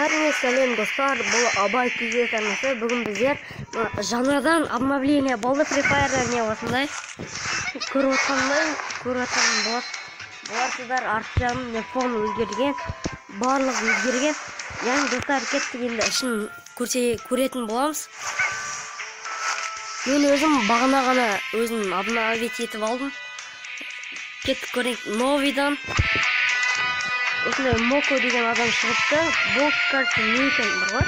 Бәріне сәлем достар, бұл Абай TV арнасы. Бүгін біздер жаңадан обновление болды Free Fire'да, не осындай көріп отқандай, көріп отқан боларсыздар. Арт жағын не фон өзгерген, барлығы өзгерген. Яғни достар, кеттік енді ішін көретін боламыз. Мен өзім бағана ғана өзім обновить етіп алдым. Кеттік көрейік новыйдан. Осындай Моко деген адам шығыпты. Бұл короче не екен бар ғой?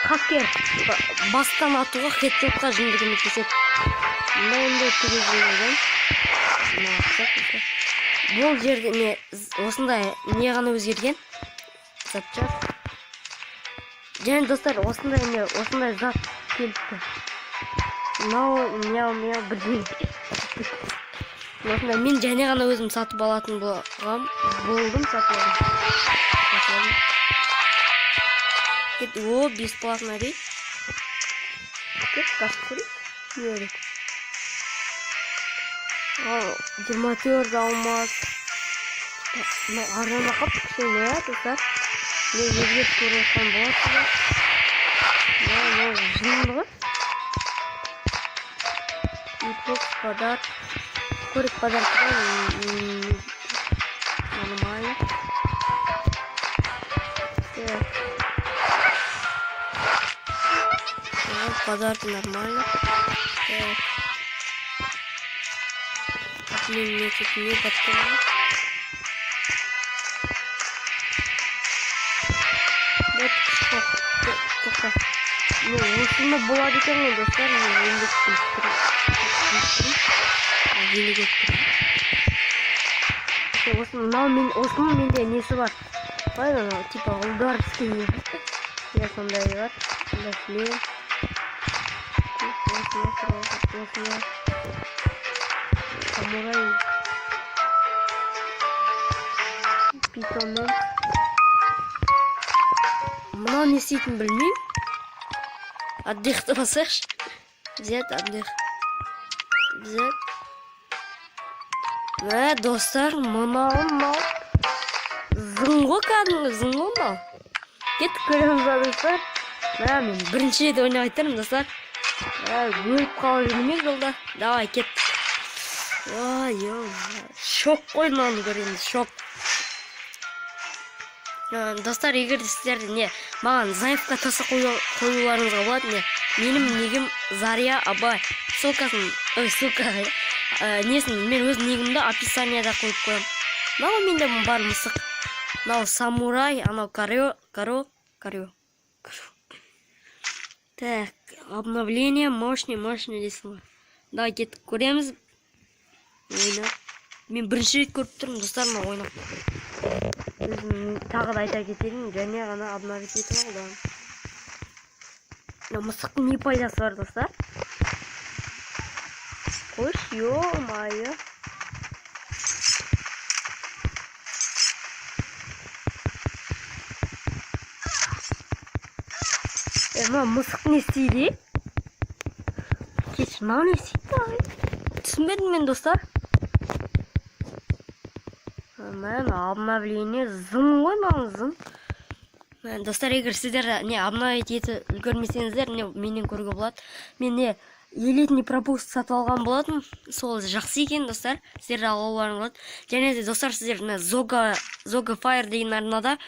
Хакер. Бастан атуға, хедшотқа жынды көмектеседі. Мында енді түгел. Бұл жерде не осындай не ғана өзгерген? Запчасть. Және достар, осындай не осындай зат келіпті. Мынау мяу мяу бірдеңе. Осындай мен және ғана өзім сатып алатын болдым, сатып алдым. Кет, о, бесплатно дейді. Кет, қашып көрейік. Не керек? Ал, 24 алмаз. Мына арзандап қалыпты кішкене, иә, достар. Не өзгеріс көріп жатқан боласыздар. Мынау жынды ғой. Итбокс, подарок. Көрік подарок нормально. Так. Подарки нормально. Так. Мне тут не подходит. Вот что. Ну, осыны болады екен ғой, достар. Мен енді осының менде несі бар? Қалай анау, типа ұлдарский. Я сондай бар. Сондай шлем. Осыны. Самурай. Питомец. Мынау не істейтінін білмеймін. Отдыхты басайықшы. Взять отдых. Взять. Мә, достар, мынау зың ғой, кәдімгі зың ғой мынау. Кеттік көреміз ба, достар. Мә, мен бірінші рет ойнап айтармын, достар. Өліп қалып жүрмейік жолда. Давай, кеттік. Ой, шок қой мынаны көреміз, шок. Достар, егер де сіздер не маған заявка тастап қоюларыңызға болады, не менің нигім Зария Абай. Ссылкасын, ой, ссылка несін мен өз нигімді описанияда қойып қоямын. Мынау менде бар мысық. Мынау самурай, анау карё. Так, обновление мощный, мощный дейсің ғой. Давай кеттік көреміз. Ойнап. Мен бірінші рет көріп тұрмын, достар, мына ойнап. Өзім тағы да айта кетейін, және ғана обновить етіп алдым. Мына мысықтың не пайдасы бар, достар? Қойшы, ё-моё. Мына мысық не істейді? Кеш, мынау не істейді? Түсінбедім мен, достар. Мә, обновление зың ғой, мынау зың. Мә, достар, егер сіздер не обновить етіп үлгермесеңіздер, не менен көруге болады. Мен не элитный пропуск сатып алған болатын. Сол жақсы екен, достар. Сіздер алуларыңыз болады. Және де, достар, сіздер мына Зога Fire деген арнада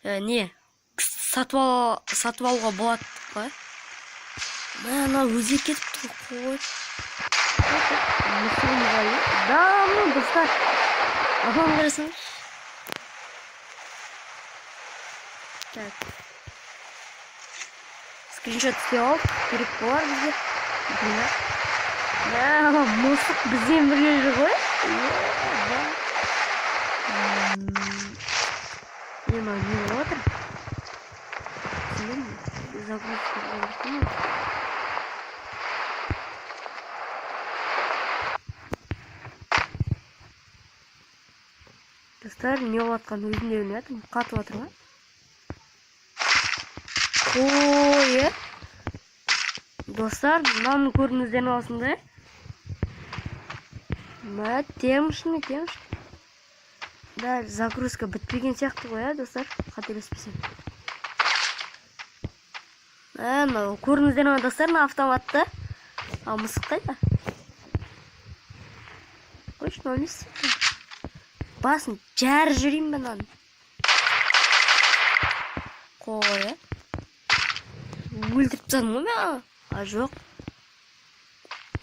не сатып алуға болады ғой. Мә, мынау өзі кетіпті ғой. Да, ну, достар. Апам қарасаңыз. Так. Скриншот істеп алып, керек болар бізге. Мә, мысық бізбен бірге жүр ғой. Не, мынау не болып жатыр? Түсінбедім. Загрузка болып жатыр ма? Достар, не болып жатқанын өзім де білмей жатырмын. Қатып жатыр ма? Ой, е? Достар, мынаны көрдіңіздер ме осындай? Мә, темшін, темшін. Да, загрузка бітпеген сияқты ғой, ә, достар? Қателеспесем. Мынау көрдіңіздер ме, достар, мына автоматты? Ал мысық қайда? Қойшы, мынау не істейді? Басын жарып жіберейін бе мынаны? Қой, ә? Өлтіріп тастадым ғой мен. А, жоқ.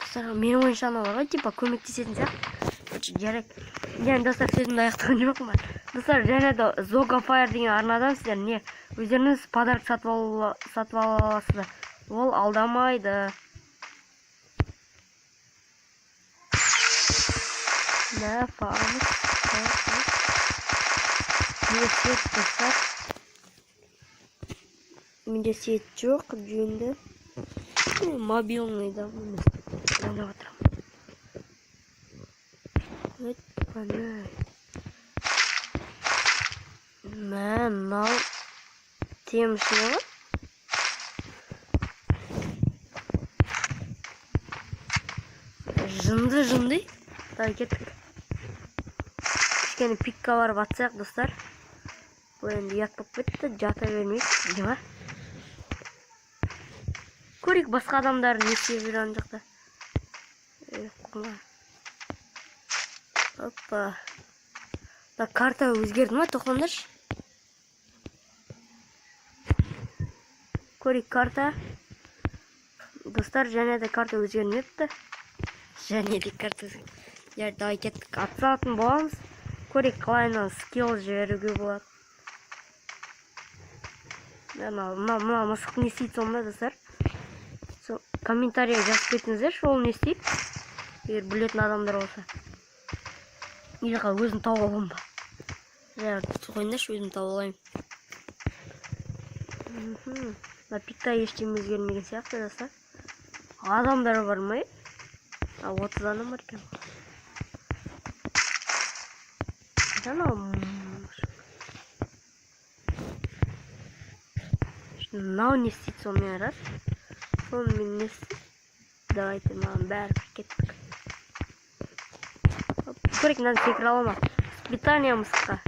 Достар, менің ойымша анау бар ғой, типа көмектесетін сияқты. Короче, жарайды. Және достар, сөзімді аяқтаған жоқпын ба? Достар, және де Zoga Fire деген арнадан сіздер не өздеріңіз подарок сатып ала аласыздар. Ол алдамайды. Мә, фамус. Менде сет, достар. Менде сет жоқ, жөнді. Мобильный да ойнап отырамын. Өт, мә, мынау теміші ғой. Жынды, жынды. Давай кеттік. Кішкене пикка барып атсақ, достар. Бұл енді ұят болып кетті, жата бермейік, не бар? Көрейік, басқа адамдар не істеп жүр ана жақта. Қума. Опа. Мына карта өзгерді ма, тоқтаңдаршы. Көрейік карта. Достар, және де карта өзгермепті. Және де карта өзгермепті. Жарайды, давай кеттік. Атысатын боламыз. Көрейік, қалайынан скилл жіберуге болады. Мына мысық не істейді сонда, достар? Сол комментарий жазып кетіңіздерші, ол не істейді? Егер білетін адамдар болса. Или өзім тауып аламын ба? Жарайды, қойыңдаршы, өзім тауып алайын. Мына пикта ештеңе өзгермеген сияқты, достар. Адамдар бар ма? А, 30 адам бар екен. Қайда анау? Мынау не істейді сонымен, рас? Сонымен не істейді? Давайте, маған бәрібір, кеттік. Көрейік, мынаны секіре ала ма? Испытание мысыққа.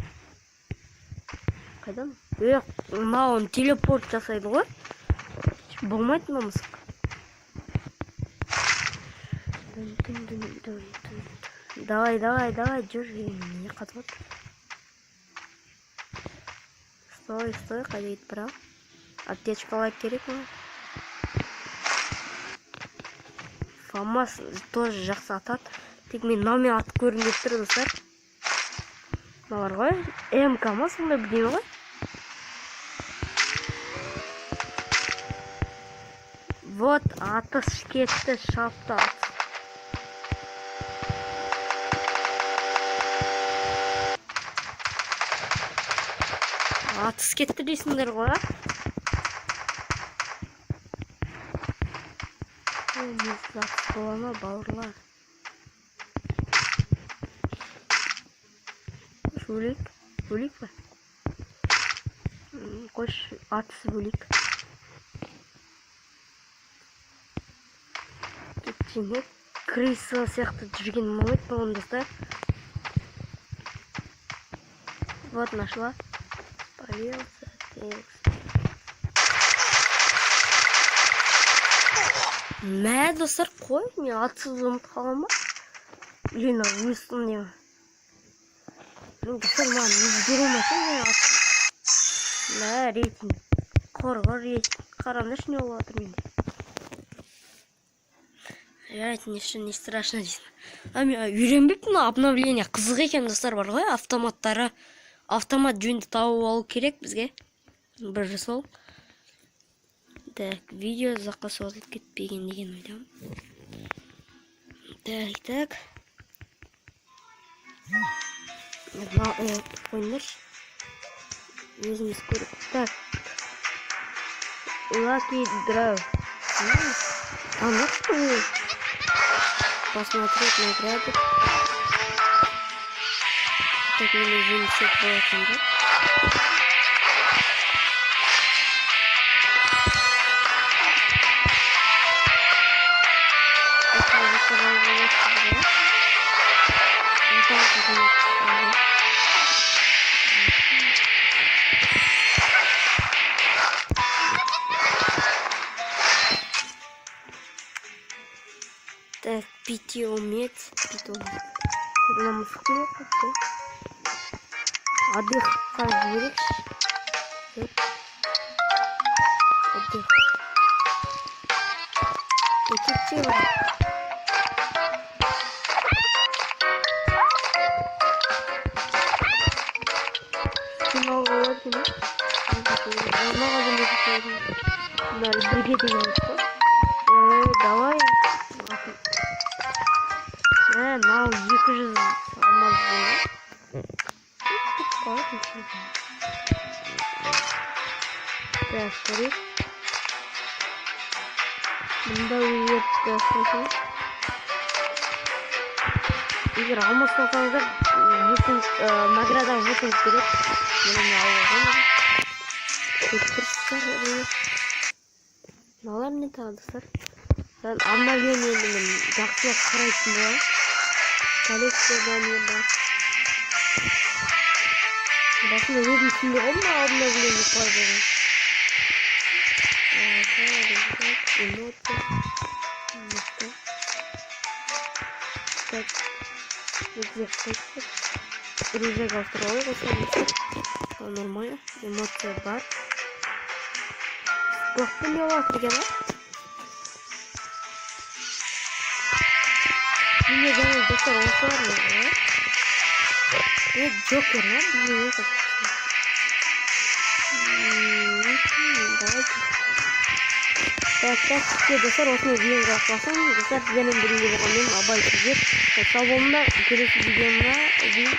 Қайдан? Мынау телепорт жасайды ғой. Болмайды мына мысық. Давай, давай, давай, жүр. Не қатып отыр? Стой, стой, қайда кетіп барамын? Аптечкалар керек ме? Фамас тоже жақсы атады. Тек мен мынаумен атып көргім келіп тұр, достар. Мынау бар ғой, МК ма сондай бірдеңе ғой. Вот, атыс кетті, шапты атыс. Атыс кетті дейсіңдер ғой, а? Ой, атыс бола ма, бауырлар? Өлейік, өлейік пе? Қойшы, атысып өлейік. Кетші, крыса сияқты жүрген ұнамайды маған, достар. Вот, нашла. Спалился, текст. Мә, достар, қой, мен атсыз ұмытып қалғанмын ба? Или мынау өстім не? Достар, маған өзгере ма екен, мен атсыз? Мә, рейтинг. Қорғыр рейтинг. Қараңдаршы, не болып жатыр менде. Жарайды, не страшно дейсің. А мен үйренбеппін мына обновление. Қызық екен, достар, бар ғой, автоматтары. Автомат жөнді тауып алу керек бізге. Бір сол. Так, видео ұзаққа созылып кетпеген деген ойдамын. Так, так. Қойыңдаршы. Өзіміз көріп. Так. Lucky Draw. А ну что? Посмотреть награды. Так, мне нужен сет болатын, да? Питомец. Питомец. Мына мысық не қойыпты? Отдыхқа жіберейікші. Отдых. Кетші бар. Финалға болады екен, мына бірге деген қой. Давай. Мынау 200 алмаз болады. Так, көрейік. Мында өзгертті. Егер алмаз салсаңыздар, награда выполнить береді. Міне алып. Мыналар не тағы, достар? Обновлениені мен жақсылап қарайтын боламын. Коллекцияда не бар? Басында өзім түсінбей қалдым мына обновление қалай болғанын. Эмоция. Так. Рюкзак қойып. Рюкзак ауыстырып алайық осылай. Нормально. Эмоция бар. Спортты не алады екен, а? Менде жаңа достар осылар ма? Джокер ма? Білмеймін. Давайте. Так, так, достар, осымен видеоны аяқтасам. Достар, сіздермен бірге болған мен Абай Сізет. Сау болыңдар. Келесі видеомда дейін.